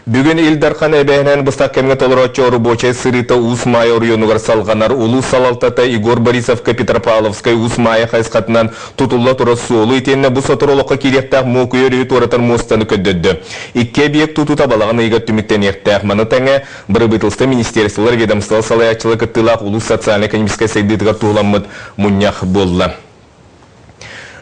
Бүгүн Ил Дархан эбээһинэн быстах кэмҥэ толорооччу оробуочай сырыыта Уус Маайа оройуонугар салҕанар. Улуус салалтата Егор Борисовка Петропавловскай Уус Маайа хайысхатынан тутулла турар суолу итиэннэ бу сотору олоххо киириэхтээх Муокуйа өрүһү туоратар муостаны көрдөрдө. Икки эбийиэк тутуута балаҕан ыйыгар түмүктэниэхтээх. Маны тэҥэ, бырабыыталыстыба министерстволар, ведомстволар салайааччылар кыттыылаах улуус социальнай-экономическай сайдыытыгар туһуламмыт мунньах буолла.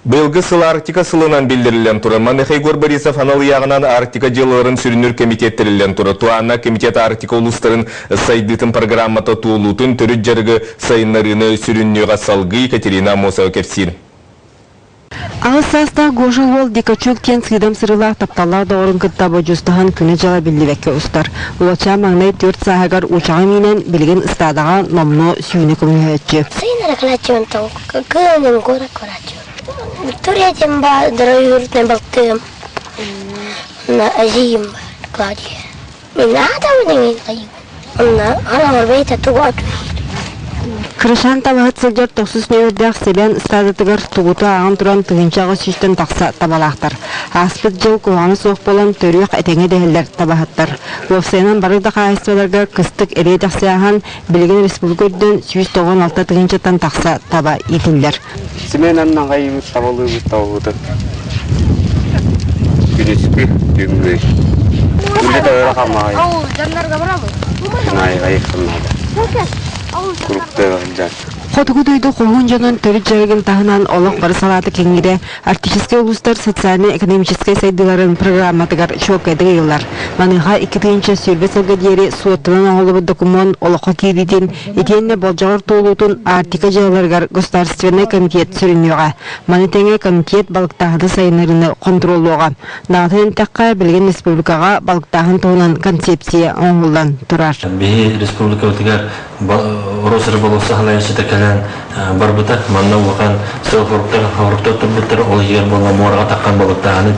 Быйылгы сыл Арктика сылынан биллэриллэн турар. Маныаха Егор Борисов анал ыйааҕынан Арктика дьыалаларын сүрүннүүр кэмитиэт тэриллэн турар. Туһааннаах кэмитиэт Арктика улуустарын сайдыытын программата туолуутун, төрүт дьарыгы сайыннарыыны сүрүннүөҕэ салгыы Екатерина Аммосова кэпсиир. Аҕыс саастаах Гоша уол Дикачук диэн сыыдам сырыылаах тапталлаах доҕорун кытта бодьуустаһан күнэ-дьыла биллибэккэ устар. Уолчаан маҥнай түөрт сааһыгар уучаҕы миинэн, билигин ыстаадаҕа номнуо сүүнэ көмүһөөччү. Сайыннара кылааччыбын Кыынын куорат куорааччы. Виктория диэн баар дорогуурутунан балтыым. Онно эдьиийим баар Клавдия. Мин аатабын эҥин хайыыбын. Онно хараҕар бэйэтэ тугу атыылыыр. Кырышан табаһыт сылдьар тохсус нүөмэрдээх Сэбээн ыстаадатыгар тугуту ааҕан туран 1800-тэн тахса табалаахтар. Ааспыт дьыл куһаҕана суох буолан төрүөх этэҥэ дэһэллэр табаһыттар. Уопсайынан бары да хаһаайыстыбаларга кыстык эриэ-дэхси ааһан Билигин республика үрдүн 196 тыһыынчаттан тахса таба иитиллэр. Сменанан аҕайыбыт табалыыбыт табабытын. Күнүскү түүҥҥү. Үлэ да хамаай. Наайгай хамнаада. Куруктыга сылдьар. Хотугу дойду хоһуун дьонун төрүт дьарыгын таһынан олох бары салаата кэҥиирэ Арктическай улуустар социальнай-экономическай сайдыыларын программатыгар чуолкайдык ыйыллар. Маныаха 2020 сылга диэри суоттанан оҥоһуллубут докумуон олоххо киириитин итиэннэ болдьоҕор туолуутун Арктика дьыалаларыгар Государственнай комитет сүрүннүөҕэ. Маны тэҥэ комитет балыктааһыны сайыннарыыны хонтуруоллуоҕа. Даҕатан эттэххэ, билигин республикаҕа балыктааһын туһунан концепция оҥоһуллан турар. Биһи республикабытыгар Росрыболовство салайааччыта кэлэн барбыта. Манна улахан сыл-хоруктар хоруктар турбуттар. Ол иһигэр буолла муораҕа таххан балыктааһыны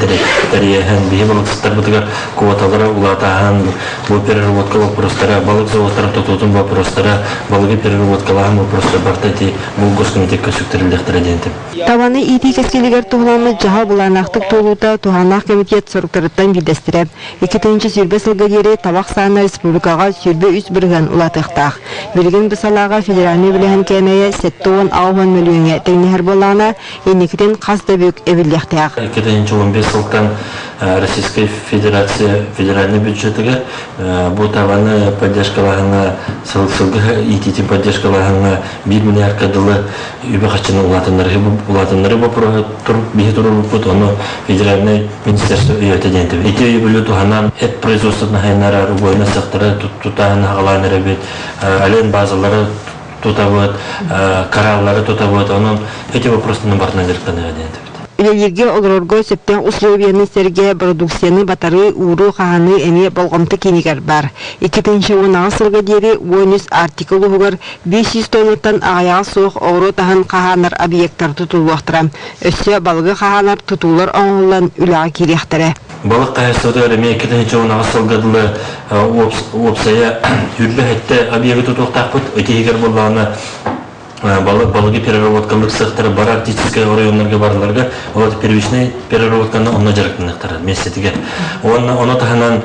тэрийэһэн, биһи балыксыттарбытыгар квоталары улаатааһын, бу переработка вопростара, балык заводтарын тутуутун вопростара, балыгы переработкалааһын вопростара барыта ити бу госкомитекка сүктэриллиэхтэрэ диэн этим. Табаны иитии кэскилигэр туһуламмыт дьаһал былааннаахтык туолуута туһааннаах кэмитиэт соруктарыттан биирдэстэрэ. 2020 сылга диэри табах саана республикаҕа 23% улаатыахтаах. Билигин бу салааҕа федеральнай үбүлээһин кээмэйэ 78 мөлүйүөҥҥэ тэҥнэһэр буоллаҕына, инникитин хас да бүк эбиллиэхтээх. 2015 сылтан Российскай Федерация федеральнай бюджетыгар бу табаны поддержкалааһыҥҥа сылгы иитиитин поддержкалааһыҥҥа биир миллиардка дылы үбү-харчыны улаатыннарыы боппуруоһа биһи туруорбуппут, ону федеральнай министерство өйөөтө диэн этэбит. Ити өйөбүлү туһанан эт производствотын хайыннарар, убойна сыахтары тутааһын аҕалаан эрэбит, ален базалары тутабыт, кораллары тутабыт, онон эти вопростаны барытынан дьарыктаныа диэн этэбит. Үлэлииргэ олорорго сөптөөх условияны сэргэ продукцияны батарыы, ууруу, хаһаныы эмиэ болҕомто киинигэр баар. 2018 сылга диэри 13 Арктика улууһугар 500 тоннаттан аҕыйаҕа суох оҕуруот аһын хаһаанар объектар тутуллуохтара. Өссө балыгы хаһаанар тутуулар оҥоһуллан үлэҕэ киириэхтэрэ. Балык хаһаайыстыбатыгар эмиэ 2018 сылга дылы уопсайа 27 объегы тутуохтаахпыт. Ити иһигэр буоллаҕына балыгы переработкалыыр сыахтара бары арктическай оройуоннарга барыларга ол первичный переработканы онно дьарыктаныахтара миэстэтигэр. Уонна ону таһынан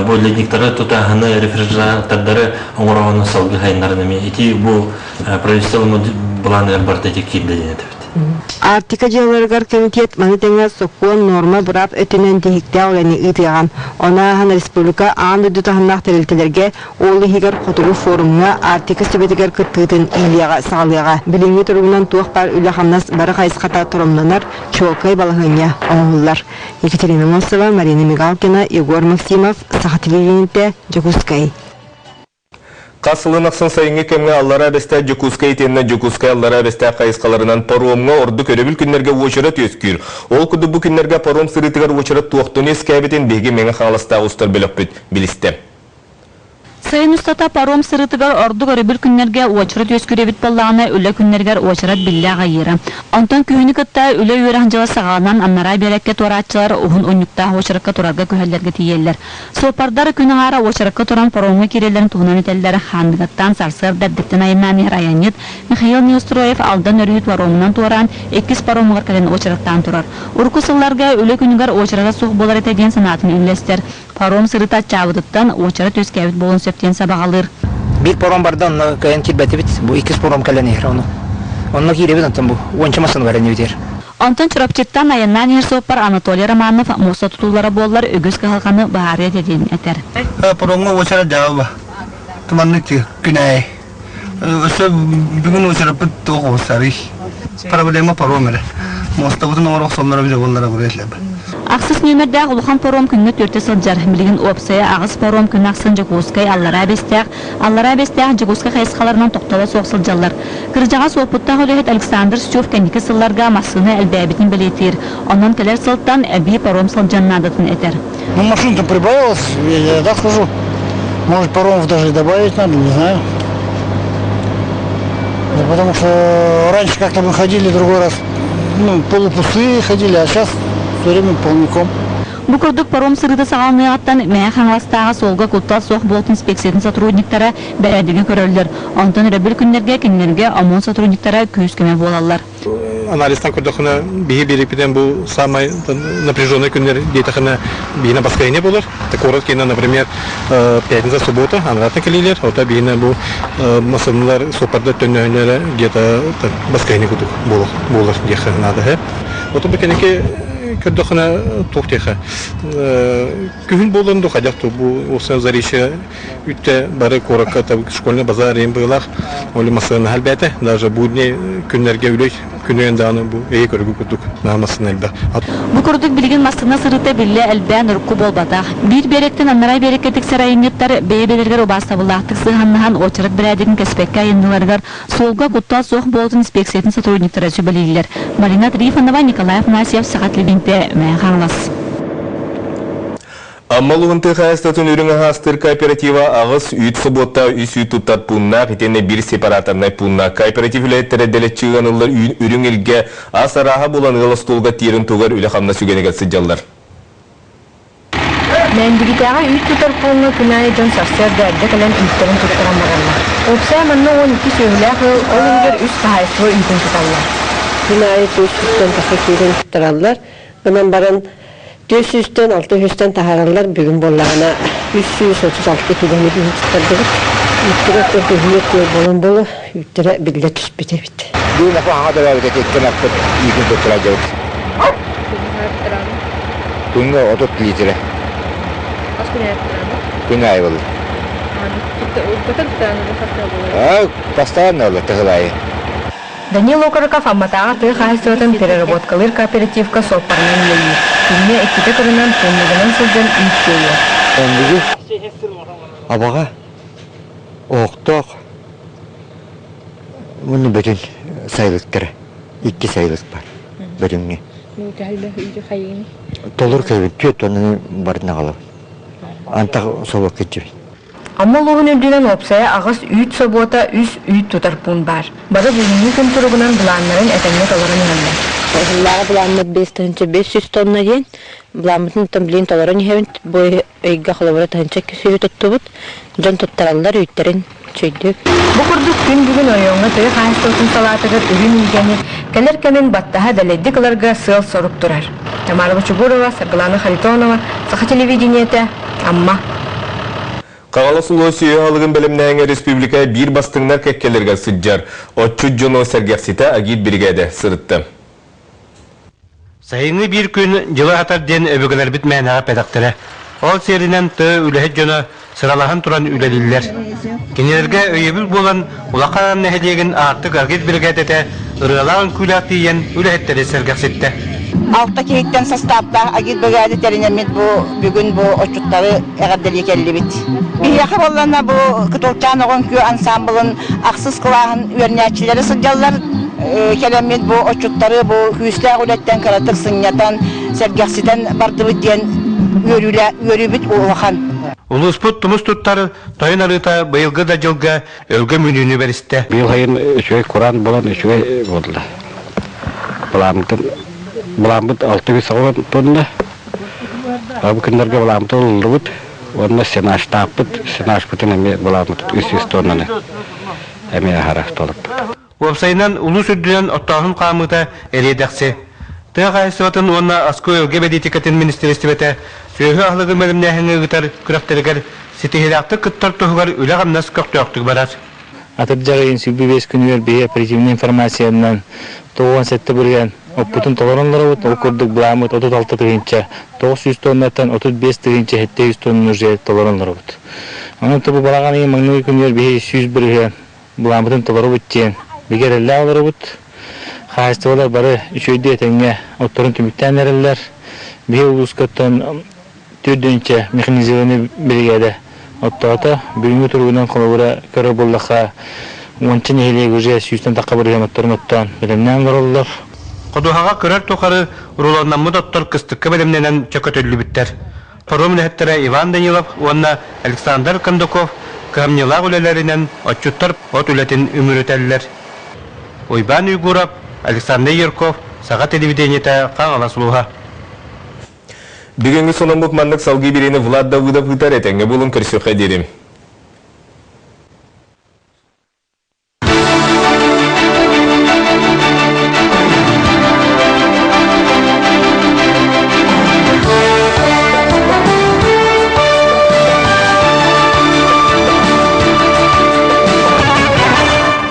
бу ледниктары тутааһыны, рефрижератордары оҥороһуну салгыы хайыннарын эмиэ ити бу правительство былааныгар барыта ити киирдэ диэн этэбит. Арктика дьыалаларыгар кэмитиэт маны тэҥэ сокуон, нуорма, быраап өттүнэн тиһиктээх үлэни ыытыаҕа. Ону ааһан республика аан дойду таһымнаах тэрилтэлэргэ, ол иһигэр Хотугу форумҥа Арктика сүбэтигэр кыттыытын иилиэҕэ-саҕалыаҕа. Билиҥҥи туругунан туох баар үлэ-хамнас бары хайысхата торумнанар, чуолкай балаһыанньа оҥоһуллар. Екатерина Мосова, Марина Мигалкина, Егор Максимов, Саха телевидениетэ, Дьокуускай. Хас сылын ахсын сайыҥҥы кэмҥэ Аллараа Бэстээх Дьокуускай итиэннэ Дьокуускай Аллараа Бэстээх хайысхаларынан паромҥа ордук өрөбүл күннэргэ уочарат үөскүүр. Ол курдук бу күннэргэ паром сырыытыгар уочарат туохтун үөскээбитин биһиги Мэҥэ Хаҥаластаах устар бөлөхпүт билистэ. Сайын устата паром сырыытыгар ордук өрөбүл күннэргэ уочарат үөскүүр эбит буоллаҕына, үлэ күннэригэр уочарат биллэ аҕыйыыра. Онтон күһүнү кытта үлэ-үөрэх дьыла саҕаланан, анараа биэрэккэ туорааччылар уһун унньуктаах уочаракка турарга күһэллэргэ тиийэллэр. Суоппардар күн аҥаара уочаракка туран паромҥа киирэллэрин туһунан этэллэр. Хаандыгаттан сарсыарда эрдэттэн айаннаан иһэр айанньыт Михаил Неустроев Алдан өрүһү паромунан туораан, иккис паромугар кэлэн уочараттаан турар. Урукку сылларга үлэ күнүгэр уочарата суох буолар этэ диэн санаатын үллэстэр. Паром сырыыта аччаабытыттан уочарат үөскээбит буолуон сөп диэн сабаҕалыыр. Биир паром барда, онно кыайан киирбэтибит. Бу иккис паром кэлэн иһэр ону. Онно киирэбит, онтон бу уонча массыына баран иһэр. Онтон Чурапчыттан айаннаан иһэр суоппар Анатолий Романов муоста тутуулара буоллар үгүс кыһалҕаны быһаарыа этэ диэн этэр. Паромҥа уочарат дьаабы туманнык күн аайы. Өссө бүгүн уочараппыт туох оҕустарый? Проблема паром эрэ. Муостабытын оҥоро охсоллоро билэ буоллара буруй Ахсыс нүөмэрдээх улахан паром күҥҥэ түөртэ сылдьар. Билигин уопсайа аҕыс паром күн ахсын Дьокуускай, Аллараа Бэстээх, Аллараа Бэстээх, Дьокуускай хайысхаларынан тохтоло суох сылдьаллар. Кырдьаҕас уопуттаах үлэһит Александр Стюв кэнники сылларга массыына элбээбитин бэлиэтиир. Онон кэлэр сылтан эбии паром сылдьан наадатын этэр. Ну, машин-то прибавилось, я так скажу. Может, паромов даже и добавить надо, не знаю. Да потому что раньше как-то мы ходили, другой раз ну, полупустые ходили, а сейчас все время полником. Бу курдук паром сырыыта саҕаланыаҕыттан Мэҥэ Хаҥаластааҕы суолга куттал суох буолтун инспекциятын сотрудниктара бэрээдэги көрөллөр. Онтон өрөбүл күннэргэ кинилэргэ ОМОН сотрудниктара күүс-көмө буолаллар. Анализтан көрдөххүнэ, биһи биэриппитин бу самай напряженный күннэр диэтэхинэ биһиэнэ воскресенье буолар. Куорат киинэ, например, пятница, суббота, анарата кэлиилэр. Ота биһиэнэ бу массыыналар суоппардар төннөһүннэрэ где-то воскресенье курдук буолар диэххэ наада. Ото бу кэнники көрдөххүнэ туох диэххэ күһүн буолан ду хайдах бу заречье Үттэ бары куоракка школьный базар иһин быылаах, ол массыына элбээтэ. Даже будни күннэргэ үлэ күнүөн даҕаны бу эйэ көрүгү курдук наһаа массыына элбэх. Бу курдук билигин массыына сырыыта биллэ элбээн урукку буолбатах. Биир биэрэктэн анараа биэрэккэ тиксэр айанньыттар бэйэ-бэйэлэригэр убаастабыллаахтык сыһыаннаһан уочарат бэрээдэгин кэспэккэ айанныыларыгар суолга куттал суох буолуутун инспекциятын сотрудниктара сүбэлииллэр. Марина Трифонова, Николай Афанасьев, Саха телевидениетэ, Мэҥэ Хаҥалас. Амма улууһун тыа хаһаайыстыбатын үрүҥ аһаастыыр кооператива аҕыс үүт собуоттаах үс үүт туттар пууннаах итиэннэ биир сепараторнай пууннаах кооператив үлэһиттэрэ дэлэччи ыаныллар үрүҥ илгэ ас арааһа булан ыал остуолга тиэрин туһугар үлэ-хамнас үгэнигэр сылдьаллар. Мээндигитээҕи үүт тутар пууҥҥа күн аайы дьон сарсыарда эрдэ кэлэн үүттэрин туттаран бараллар. Уопсайа манна 12 сүөһүлээх ыал, ол иһигэр үс хаһаайыстыба үүтүн туталлар. Күн аайы 400-тэн тахса киирэн туттараллар. Гынан баран 400-тэн 600-тэн таһаараллар бүгүн буоллаҕына 336 киилэни бүгүн туттардыбыт. Үүттэрэ күһүнү күөл буолан буолу үүттэрэ биллэ түспүт эбит. Бүгүн апа хаҥа төрөөбүт этиттэн аппыт үүтүн туттара дьабыт. Күҥҥэ 30 литрэ. Күн аайы буолла. Постоянно буолла тыһылайы. Данил Окороков Амматааҕы тыа хаһаайыстыбатын переработкалыыр кооперативка суоппарынан үлэлиир. Күҥҥэ иккитэ кырынан, туннугунан сылдьан үүт тиэйэр. Оннугу Абаҕа оһохтоох уонна бөтүн сайылыктара икки сайылык бар бөтүҥҥэ. Толору кэлбит түөрт тоннаны барын аҕалабын. Антах собуокка илдьэбин. Амма улууһун үрдүнэн уопсайа аҕыс үүт собуота, үс үүт тутар пуун баар. Бары бүгүҥҥү күн туругунан былааннарын этэҥҥэ толорон иһэллэр. Сыллааҕы былааммыт 5500 тонна диэн. Былааммытын оттон билигин толорон иһэбит. Бу ыйга холобура 1200 туттубут. Дьон туттараллар үүттэрин үчүгэйдик. Бу курдук күн бүгүн оройуоҥҥа тыа хаһаайыстыбатын салаатыгар үрүҥ илгэни, кэлэр кэмин баттаһа дэлэйдик ыларга сыал-сорук турар. Тамара Бочугурова, Саргылана Харитонова, Саха телевидениетэ, Амма. Хаҥалас улууһа сүөһү аһылыгын бэлэмнээһиҥҥэ республика биир бастыҥнар кэккэлэригэр сылдьар. Отчут дьону сэргэхситэ агит биригээдэ сырытта. Сайыҥҥы биир күн дьылы аһатар диэн өбүгэлэрбит мээнэҕэ эппэтэхтэрэ. Ол сиэринэн тыа үлэһит дьоно сыралаһан туран үлэлииллэр. Кинилэргэ өйөбүл буолан Улахан нэһилиэгин Аартык аргыт биригээдэтэ ырыалаах үҥкүүлээх тиийэн үлэһиттэри сэргэхситтэ. Алта киһиттэн састааптаах агит бригада тэринэммит бу бүгүн бу отчуттары эҕэрдэлии кэллибит. Биһиэхэ буоллана бу Кытылчаан оҕо үҥкүү ансаамбылын ахсыс кылааһын үөрэнээччилэрэ сылдьаллар. Кэлэммит бу отчуттары бу күүстээх үлэттэн кыратык сынньатан, сэргэхситэн бардыбыт диэн үөрүүбүт улахан. Улууспут тумус туттар Тойон арыыта быйылгы да дьылга өлгөм үүнүүнү бэристэ. Быйыл сайын үчүгэй кураан буолан үчүгэй буолла. Былааммытын былааммыт 680 тонна. Бу күннэргэ былааммыт ылыллыбыт уонна сенажтаахпыт. Сенажпытын эмиэ былааммыт 300 тоннаны эмиэ аһара толорбут. Уопсайынан, улуус үрдүнэн оттооһун хаамыыта эриэ-дэхси. Тыа хаһаайыстыбатын уонна аска-үөлгэ бэлиитикэтин министиэристибэтэ сүөһү аһылыгын бэлэмнээһиҥҥэ ыытар күрэхтэригэр ситиһиилээхтик кыттар туһугар үлэ-хамнас көхтөөхтүк барар. Атырдьах ыйын 25 күнүгэр биһи оперативнай информациянан 97% оппутун толорон олоробут. Ол курдук былааммыт 36 тыһыынча 900 тоннаттан 35 тыһыынча 700 тонна уже толорон олоробут. Онон бу балаҕан ыйын маҥнайгы күнүгэр биһи 100% былааммытын толоробут диэн бигэ эрэллээх олоробут. Хаһаайыстыбалар бары үчүгэйдик этэҥҥэ отторун түмүктээн эрэллэр. Биһи улууска оттон төрдүнчэ механизированный биригээдэ оттоото. Бүгүҥҥү туругунан холобура көрөр буоллахха, уонча нэһилиэк уже сүүстэн тахха бырыһыан отторун оттоон бэлэмнээн олороллор. Ходуһаҕа көрөр тухары рулоннаммыт оттор кыстыкка бэлэмнэнэн чөкөтүллүбүттэр. Паром үлэһиттэрэ Иван Данилов уонна Александр Кондаков кыһамньылаах үлэлэринэн отчуттар от үлэтин үмүрүтэллэр. Уйбаан Уйгуров, Александр Ерков, Саха телевидениетэ, Хаҥалас улууһа. Бүгүҥҥү сонуммут маннык салгыы бириини Влад Давыдов ыытар этэҥҥэ буолун көрсүөххэ диэри.